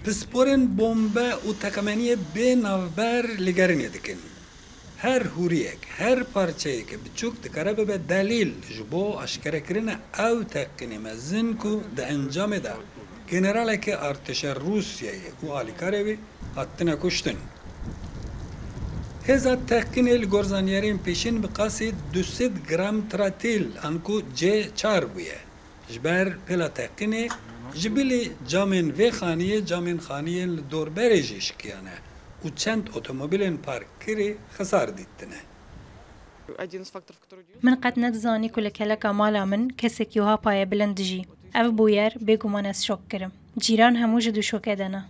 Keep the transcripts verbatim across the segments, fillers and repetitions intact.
Pisporên bombe û teqemeniyê bê navber lêgerînê dikin. Her hûriyek, her parçeyeke biçûk dikare bibe delîl ji bo aşkerekirina ew teqînê mezin ku di encamê de generaleke artêşa Rûsyayê û alîkarê wî hatine kuştin. Hêza teqînê li gor zanyariyên pêşîn bi qasî du sed gram tratîl anku C çar bûye. Ji ber pêla teqînê ji bilî camên vê xaniyê camên xaniyên li dorberê jî şikiyane û çend otomobîlên parkkirî xisar dîtine. Min qet nedizanî ku li keleka mala min kesekî wiha payebilind dijî. Ev bûyer bêguman ez şok kirim. Cîran hemû ji dû şoke de ne.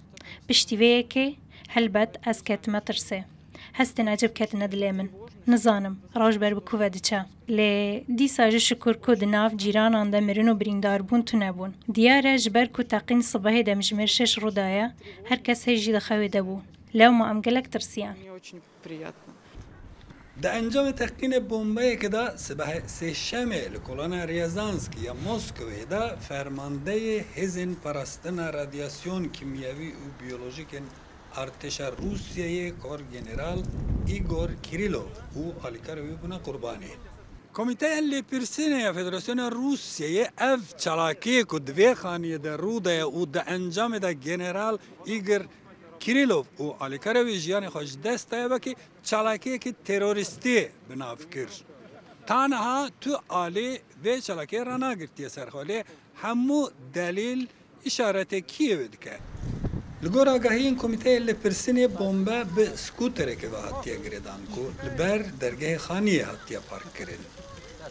Piştî vê yekê, helbet, ez ketime tirsê. Hestên ecêb ketine dilê min. Nizanim, roj ber bi ku ve diçe. Lê dîsa jî şikur ku di nav cîranan de mirin û birîndarbûn tune bûn. Diyar e, ji ber ku teqîn sibehê demjimêr şeş rû daye, her kes hê jî di xewê de bû. Lewma em gelek tirsiyan. Di encamê teqînê bombeyekê de sibehê sêşemê li kolana Ryazansk ya Moskowê de fermandeyê Hêzên Parastina Radyasyon Kîmyewî û Biyolojîk ên Artêşa Rûsyayê Korgeneral Îgor Kirîlov û alîkarê wî bûne qurbanî. Komîteya Lêpirsînê ya Federasyona Rûsyayê ev çalakiyê ku di vê xaniyê de rû daye û di encamê de General Îgor Kirîlov û alîkarê wî jiyanê xwe ji dest daye wekî çalakiyekî terorîstî bi nav kir. Ta niha tu alî vê çalakiyê ranagirtiye ser xwe lê hemû delîl îşaretê Kîyevê dike. Li gor agahiyên Komîteyê Lêpirsînê bombe bi skûterekê ve hatiye girêdan ku li ber dergehê xaniyê hatiye park kirin.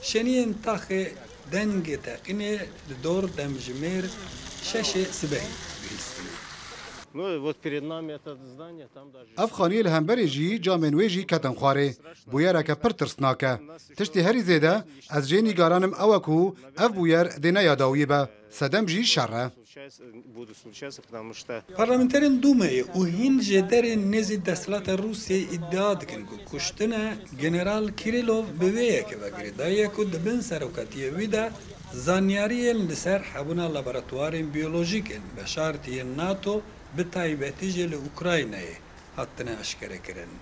Şeniyên taxê dengê teqînê li dor demjimêr şeşê sibehî bihîstine. Ev xaniyê li hemberê jî camên wê jî ketin xwarê. Bûyereke pir tirsnak e. Tiştê herî zêde ez jê nîgaran im ew e ku ev bûyer dê ne ya dawiyê be. Sedem jî şer e. Parlamenterên Dûmeyê û hîn jêderên nêzî desthilata Rûsyayê îdia dikin ku kuştina General Kirîlov bi vê yekê ve girêdayî ye ku di bin serokatiyê wî de zanyariyên li ser hebûna laboratuwarên biyolojîk ên veşartî yên NATO, bi taybetî jî li Ukraynayê, hatine eşkerekirin.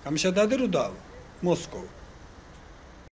Kamişa Dadir û Daw, Moskow.